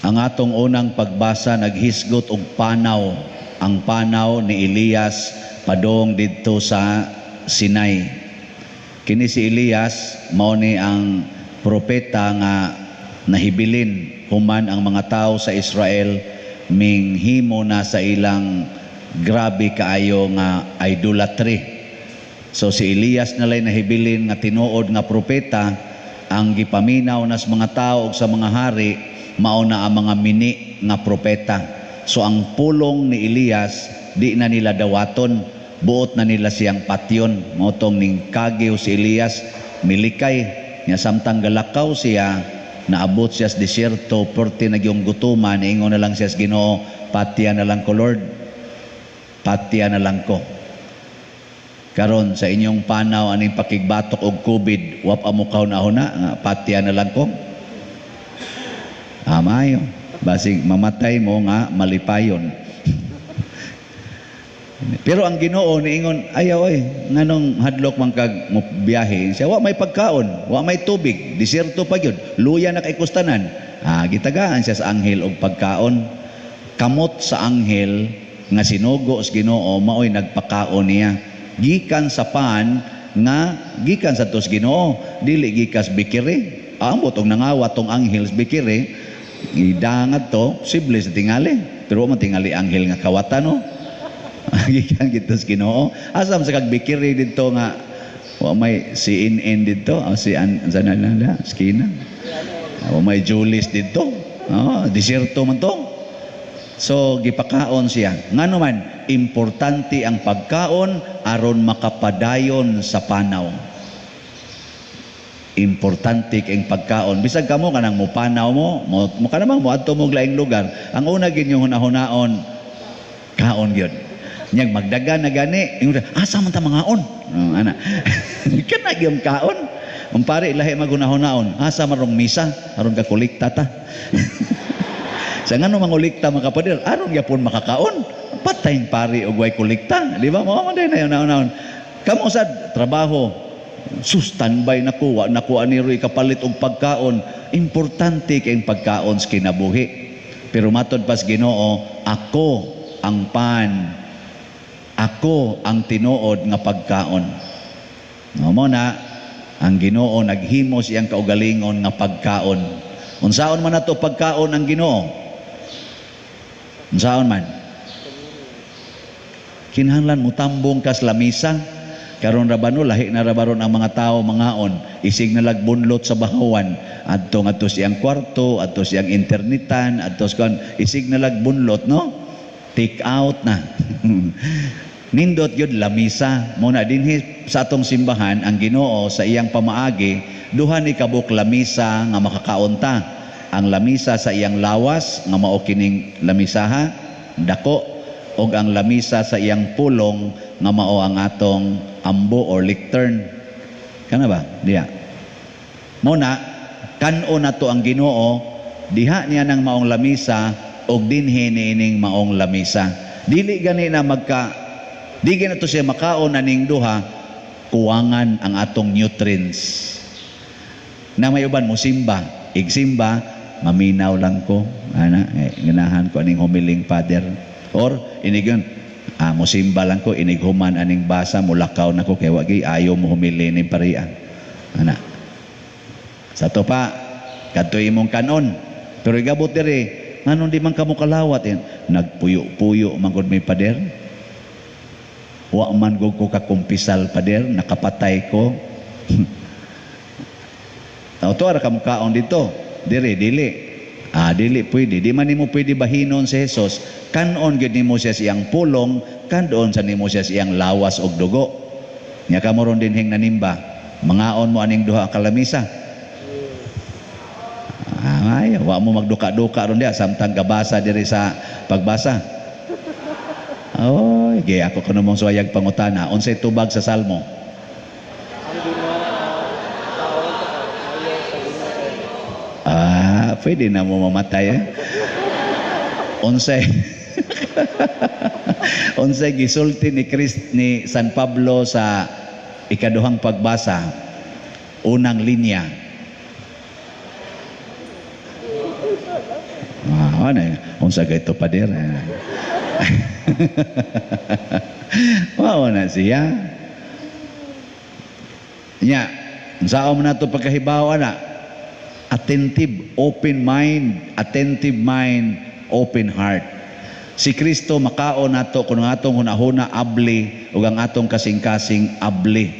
Ang atong unang pagbasa naghisgot og panaw, ang panaw ni Elias padong didto sa Sinai. Kini si Elias mao ni ang propeta nga nahibilin human ang mga tao sa Israel minghimo na sa ilang grabe kaayo nga idolatry. So si Elias nalay nahibilin nga tinuod nga propeta. Ang gipaminaw nas mga tao ug sa mga hari mao na ang mga mini nga propeta. So ang pulong ni Elias di na nila dawaton, buot na nila siyang patyon. Mao tong ning kagiw si Elias, milikay nya. Samtang galakaw siya, naabot siya sa disyerto, perti na gyung gutuman, ingon na lang siya sa Ginoo, "Patya na lang ko, Lord, patya na lang ko." Karon sa inyong panaw aning pakigbatok og COVID, wa pa mo kahuna-huna nga patya na lang ko? Amayo. Basig mamatay mo nga malipayon. Pero ang Ginoo niingon, "Ayaw oy, nganong hadlok man kag mo biyahe?" Siya, "Wa may pagkaon, wa may tubig, disyerto pa gyud, luya na kay kustanan." Ah, gitagaan siya sa anghel og pagkaon. Kamot sa anghel nga sinugo sa Ginoo maoy nagpakaon niya. Gikan sa pan nga gikan sa tos Ginoo, dili gikas bakery. Ambot og nangawat tong anghel sa bakery, idangat to, sible sa tingali. Pero wa man tingali anghel nga kawatan, no? Gikan gito sa Ginoo. Asa man sa kag bakery didto nga wa may CNN didto, o si an sa na na skina. Wa may Julius didto. Oh, disyerto man to. So gipakaon siya. Ngano man importante ang pagkaon aron makapadayon sa panaw. Importante kay pagkaon. Bisag kamo kanang mupanaw mo, mo, mo kanamang moadto mo laing lugar. Ang una gid yung hunahunaon, kaon gyud. Nyag magdagan na gani, ingon, "Asa man ta mangaon?" Oh, ana. Kana gyud kaon. Ang pare lahi maghunahunahon, asa man rong misa aron ka kolekta ta. Sa ngano mangolekta mga kapader, aron gyapon makakaon. Patay pari og way kolekta, di ba? Mao man din na yun. Kamo sad trabaho, sus, standby na ko, wa na ko ani roy kapalit og pagkaon. Importante kay pagkaon sa kinabuhi. Pero matod pas Ginoo, "Ako ang pan. Ako ang tinuod nga pagkaon." No mo na ang Ginoo naghimo siyang kaugalingon nga pagkaon. Unsaon man nato pagkaon ang Ginoo? Unsaon man? Kinahanglan mutambong kas lamisa. Karon ra ba, no, lahi na ra baron ang mga tao mangaon. Isig na lagbunlot sa bahawan. Adto ngadto siyang kwarto, adto siyang internetan, adto sa kuan, isig na lagbunlot, no? Take out na. Nindot yun lamisa. Muna dinhi sa atong simbahan ang Ginoo sa iyang pamaagi duha ni kabuk lamisa nga makakaon ta. Ang lamisa sa iyang lawas nga mao kining lamisaha dako og ang lamisa sa iyang pulong nga mao ang atong ambo or lectern. Kana ba? Diya. Muna kan-o nato ang Ginoo diha niya ng maong lamisa og dinhi niining maong lamisa. Dili gani na magka di gani to siya makaon aning duha, kuwangan ang atong nutrients. Na may uban mo simba, igsimba, "Maminaw lang ko, ana, eh, ganahan ko aning humiling father." Or inigon, "Ah, mosimba lang ko, inighuman aning basa, mulakaw na ko kay wagi ayo mo humili ning parian." Ana. Sa to pa, kadto imong kanon. Pero igabot diri, "Nganong di man kamo kalawat?" Yan, "Nagpuyo-puyo man gud mi, pader. Wa man gud ko kakumpisal, pader, nakapatay ko." Tao to ara kamo kaon dito. Diri dili. Ah, dili pwede. Di man nimo pwede bahinon si Jesus. Kanon gyud nimo siya siyang pulong, kanon sa nimo siya siyang lawas og dugo. Nya kamo ron dinhing nanimba, mangaon mo aning duha ka lamisa. Ah, ay, wa mo magduka-duka ron diya samtang gabasa diri sa pagbasa. Oy, ge ako kuno mong suwayag pangutana, unsay tubag sa Salmo? Ang Ginoo kaon ayo sa Ginoo. Ah, pwede na mo mamatay eh. Unsay gisulti ni Christ ni San Pablo sa ikaduhang pagbasa? Unang linya. Ah, ano, unsa kay to, pader? Mao na siya. Nya, unsaon man nato pagkahibaw ana? Attentive, open mind, attentive mind, open heart. Si Kristo makaon nato kung ang atong hunahuna abli ug ang atong kasing-kasing abli.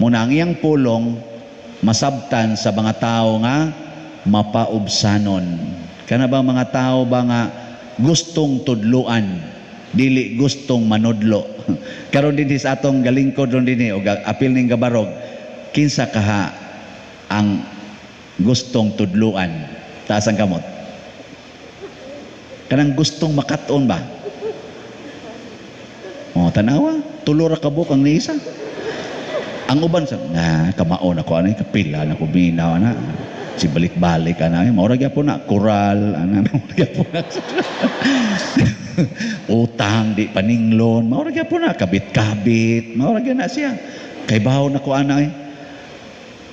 Muna ang iyang pulong masabtan sa mga tao nga mapaubsanon. Kana ba mga tao ba nga gustong tudluan, dili gustong manudlo? Karon dinhi sa atong galingkod ron dinhi og apil ning gabarog, kinsa kaha ang gustong tudluan? Taas ang kamot. Kanang gustong makat-on ba? O, tanawa, tulo ra kabuk ang niisa. Ang uban sa, na, kamaon ako, ano, kapila na ko, minaw, ana. Si balik-balik, ana, maura gyapon na, kural, ana, maura gyapon na. Utang, di paninglon, maura gyapon na, kabit-kabit, maura gyapon na siya. Kay bahaw na ko, ana, eh.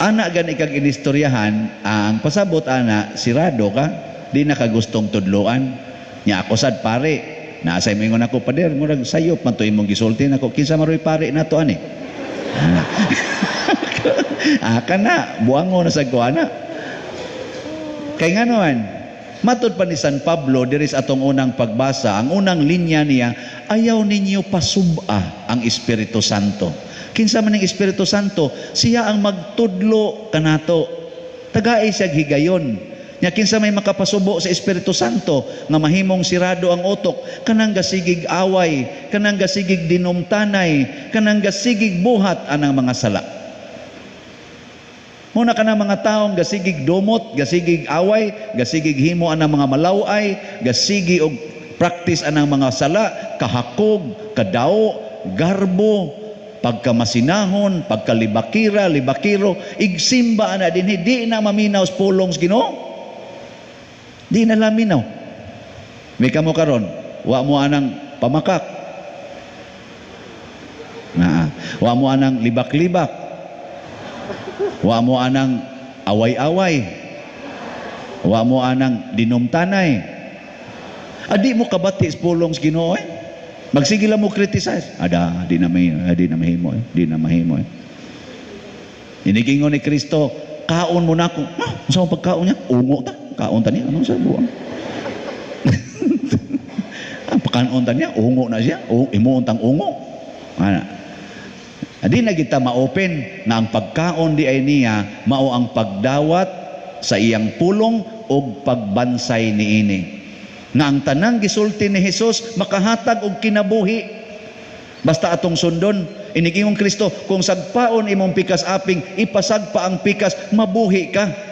Ana, gani kag inistoryahan, ang pasabot, ana, sirado ka, di na kagustong tudloan. Nya ako sad pare, naasay moingon ako, pader, murag sayop man to imong gisulti nako, kinsa maroy pare nato ani? Ah, kana, buango na sa ko ana. Kay ngano man, matud pa ni San Pablo diri sa atong unang pagbasa, ang unang linya niya, ayaw ninyo pasub-a ang Espiritu Santo. Kinsa man ang Espiritu Santo, siya ang magtudlo kanato. Tagay siya higayon. Nya kinsa may makapasubo sa Espiritu Santo nga mahimong sirado ang utok, kanang gasigig away, kanang gasigig dinumtanay, kanang gasigig buhat anang mga sala. Muna ka na mga taong gasigig dumot, gasigig away, gasigig himo anang mga malaway, gasigi og practice anang mga sala, kahakog, kadao, garbo, pagkamasinahon, pagkalibakira, libakiro, igsimba ana dinhi, di na maminaw sa pulong sa Ginoo. Di na laminaw. May kamo karon, wa mo anang pamakak. Na, wa mo anang libak-libak. Wa mo anang away-away. Wa mo anang dinumtanay. Adi mo kabati sa pulong sa Ginoo eh. Magsige lang mo criticize. Ada, di na may, di na mahimo eh. Di na mahimo eh. Inigingon ni Kristo, kaon mo na ako. Ah, unsa ang pagkaon niya? Ungo ta. Kaon ta niya, anong sa buang? Ang pakaon ta niya, ungo na siya. Imuon tang ungo. Ana. Di na kita ma-open na ang pagkaon di ay niya mao ang pagdawat sa iyang pulong og pagbansay niini. Nga ang tanang gisulti ni Hesus makahatag og kinabuhi. Basta atong sundon, inigingon Kristo, kung sagpaon imong pikas aping, ipasagpa ang pikas, mabuhi ka.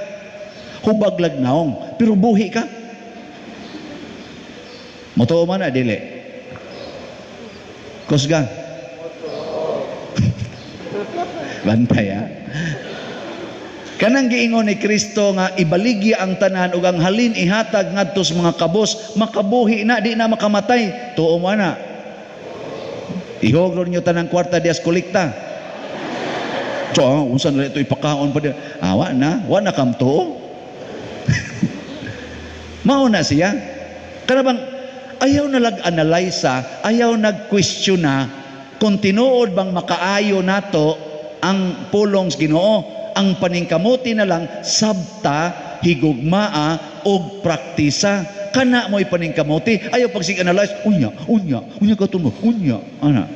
Hubag lag naong, pero buhi ka. Motuo man na, dili. Kusga. Bantay ha. Kanang giingon ni Kristo nga ibaligya ang tanan ug ang halin ihatag ngadto sa mga kabos, makabuhi na, di na makamatay. Tuo mo na. Ihogro ninyo tanang kwarta dias kolekta. So, unsa na ito ipakaon pa di? Ah, wa na, wa na kam tuo. Mao na siya. Kana bang ayaw na lag-analyze, ayaw nag-question na kung tinuod bang makaayo nato ang pulong sa Ginoo. Ang paningkamuti na lang sabta, higugmaa og praktisa. Kana mo'y paningkamuti. Ayaw pag sig-analyze, unya, unya, unya katon mo, unya, ana.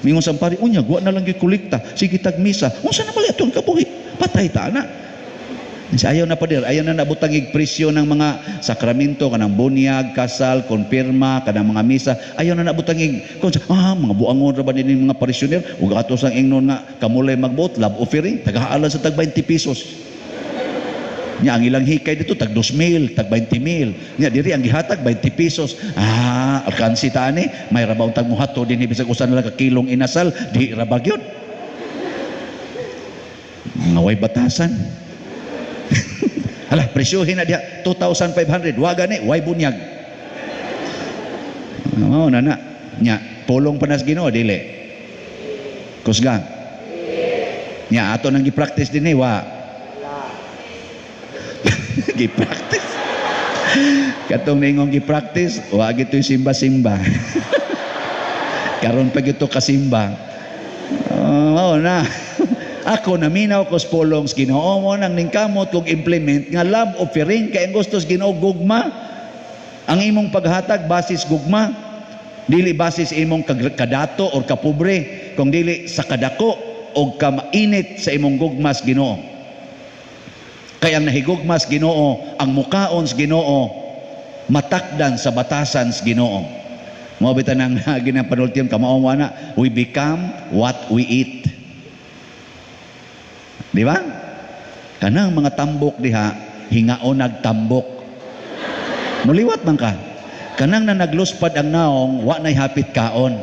Mingon sa pari, unya, wa na lang gyud kolekta, sige tag misa. Unsa na mali atong kabuhi? Patay ta ana. Sa ayaw na pader, ayaw na nabutang ig presyo ng mga sakramento, kanang bunyag, kasal, konpirma, kanang mga misa. Ayaw na nabutang ig, kung sa, mga buangon ra ba nini mga parisyoner, ug ato sang ingnon nga kamulay magbuot, love offering, tagahaalan sa tag 20 pesos. Nya ang ilang hikay dito tag 2,000, tag 20,000. Nya diri ang gihatag 20 pesos. Ah, alkansi ta ani, may rabaw tag muhato dinhi bisag usa na lang ka kilong inasal, di ra ba gyud. Mga way batasan. Hala, presyohin na diha 2,500. Wa gani, way bunyag. Mao na na. Nya, pulong pa nas Ginoo dili. Kusga. Nya ato nang gi-practice dinhi wa. Gi-practice. Katong niingong gi-practice, wa gito'y simba-simba. Karon pa gito kasimba. Oh, na. Ako naminaw ko sa pulong sa Ginoo mo nang ningkamot kog implement nga love offering kay ang gusto sa Ginoo gugma. Ang imong paghatag basis gugma, dili basis imong kadato or kapobre, kung dili sa kadako o kamainit sa imong gugma sa Ginoo. Kay ang nahigugma sa Ginoo, ang mukaon sa Ginoo, matakdan sa batasan sa Ginoo. Mao bitaw nang ginapanultiyom kamao na, we become what we eat. Di ba? Kanang mga tambok diha, hingaon nagtambok. Muliwat man ka. Kanang na nagluspad ang naong, wa na'y hapit kaon.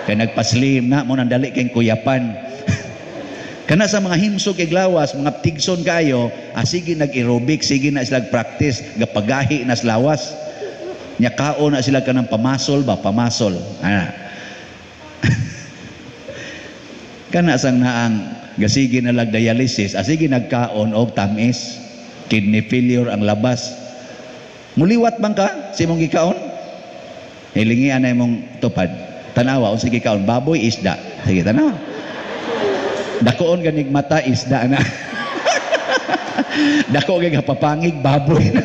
Kay nagpaslim na, mo nang dali kay kuyapan. Kana sa mga himsog iglawas, mga tigson kayo, sige nag-aerobic, sige na sila practice, gapagahi na sa lawas. Nya kaon na sila kanang pamasol ba, pamasol. Ana. Kana sang naang gasige na lag dialysis, sige nagkaon og tamis, kidney failure ang labas. Muliwat man ka sa imong gikaon? Hilingian na imong tupad. Tanawa unsa gikaon, baboy, isda. Sige, tanawa. Dakoon ganig mata, isda na. Dako gay papangig, baboy na.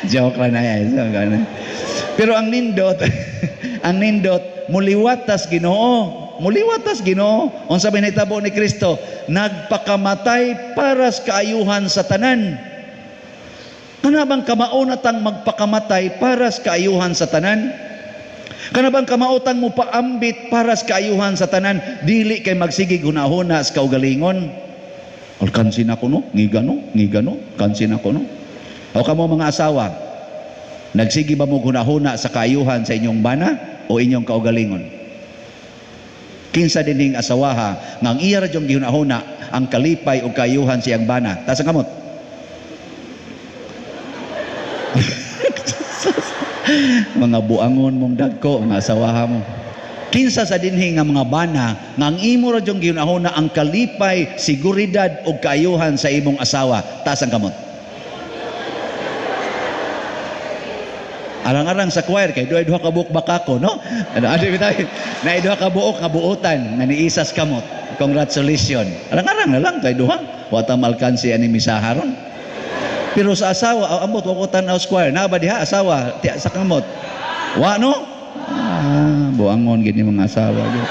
Joke lang na yan. So, gana. Pero ang nindot, ang nindot, muliwat tas Ginoo. Muliwat tas Ginoo. Unsa may nahitabo ni Kristo? Nagpakamatay para sa kaayuhan sa tanan. Kana bang kamao na tang magpakamatay para sa kaayuhan sa tanan? Kana bang kamaotang mo paambit para sa kaayuhan sa tanan? Dili kay magsigig hunahuna sa kaugalingon. Alkansin ako no, ngiga no, ngiga no, kansin ako no. O kamo mga asawa, nagsige ba mo hunahuna sa kaayuhan sa inyong bana o inyong kaugalingon? Kinsa dinhing asawaha nga ang iya ra jung gihunahuna ang kalipay o kaayuhan sa iyang bana? Taas ang kamot. Mga buangon mong dagko, mga asawaha mo. Kinsa sa dinhi nga mga bana nga ang imo ra jung gihunahuna ang kalipay, seguridad o kaayuhan sa imong asawa? Taas ang kamot. Arang-arang sa choir kay duha ka buok bakako, no? Ano adi bitay? Na duha ka buok nga buotan nga niisas kamot. Congratulations. Arang-arang na lang kay duha. Wa ta malkansi ani misaha ron. Pero sa asawa, ambot wa ko tan-aw choir. Naa ba diha asawa ti sa kamot? Wa no? Buangon gid ni mga asawa gyud.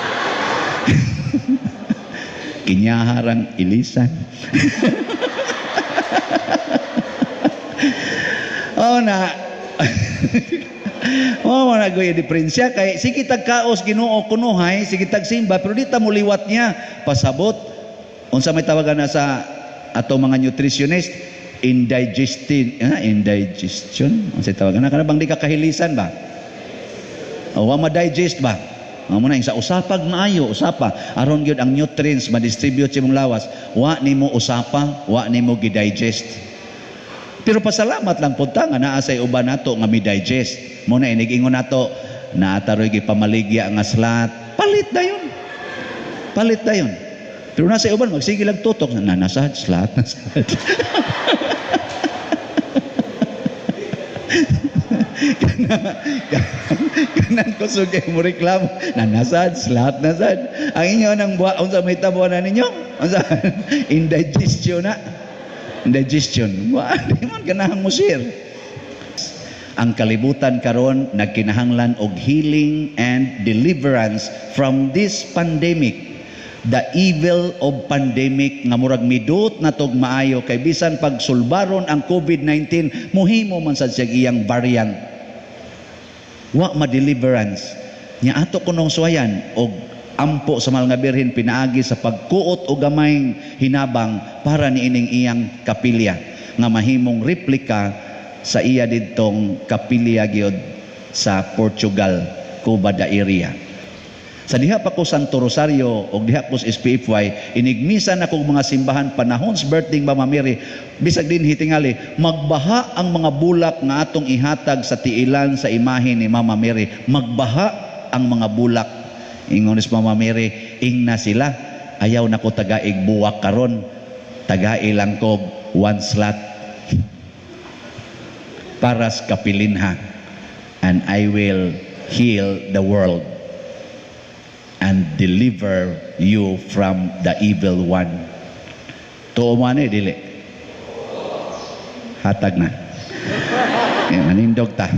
Kinyaharang ilisan. Oh na. Oh, wala ko yung diferensya kay sige tag kaos Ginoo kunuhay, sige tag simba, pero di ta muliwat niya pasabot. Unsa may tawagan na sa ato mga nutritionist, indigestion, indigestion. Unsa tawagan na kana bang di ka kahilisan ba? O wa ma-digest ba? Mao na sa usapag maayo, usapa aron gyud ang nutrients ma-distribute sa imong lawas, wa nimo usapa, wa nimo gi-digest. Pero pasalamat lang pud ta nga naa say uban nato nga mi-digest. Mo na inig-ingon nato, naa taroy gipamaligya nga slat, palit dayon. Palit dayon. Pero nasa uban magsige lang tutok na nasad slat, nasad. Kanan kusog kay mo reklamo, na nasad slat, nasad. Ang inyo nang buwa, unsa may tabo na ninyo? Unsa indigestion na? Indigestion. Wa di man ganahang mo share. Ang kalibutan karon nagkinahanglan og healing and deliverance from this pandemic. The evil of pandemic nga murag midot na tog maayo kay bisan pagsulbaron ang COVID-19 muhimo man sad siya iyang variant. Wa ma-deliverance. Nya ato kunong suwayan og ampo sa mahal nga Birhen pinaagi sa pagkuot og gamayng hinabang para niining iyang kapilya nga mahimong replika sa iya didtong kapilya gyud sa Portugal, Cuba da area. Sa diha pa ko Santo Rosario og diha ko sa SPFY, inigmisa na kog mga simbahan panahon sa birthday Mama Mary, bisag dinhi tingali magbaha ang mga bulak nga atong ihatag sa tiilan sa imahe ni Mama Mary. Magbaha ang mga bulak. Ingon ni Mama Mary, ingna sila, ayaw na ko tagaig buwak karon, tagai lang ko one slot. Paras kapilinha, and I will heal the world and deliver you from the evil one. Tuo mo ani, dili? Hatag na. Eh, manindog ta.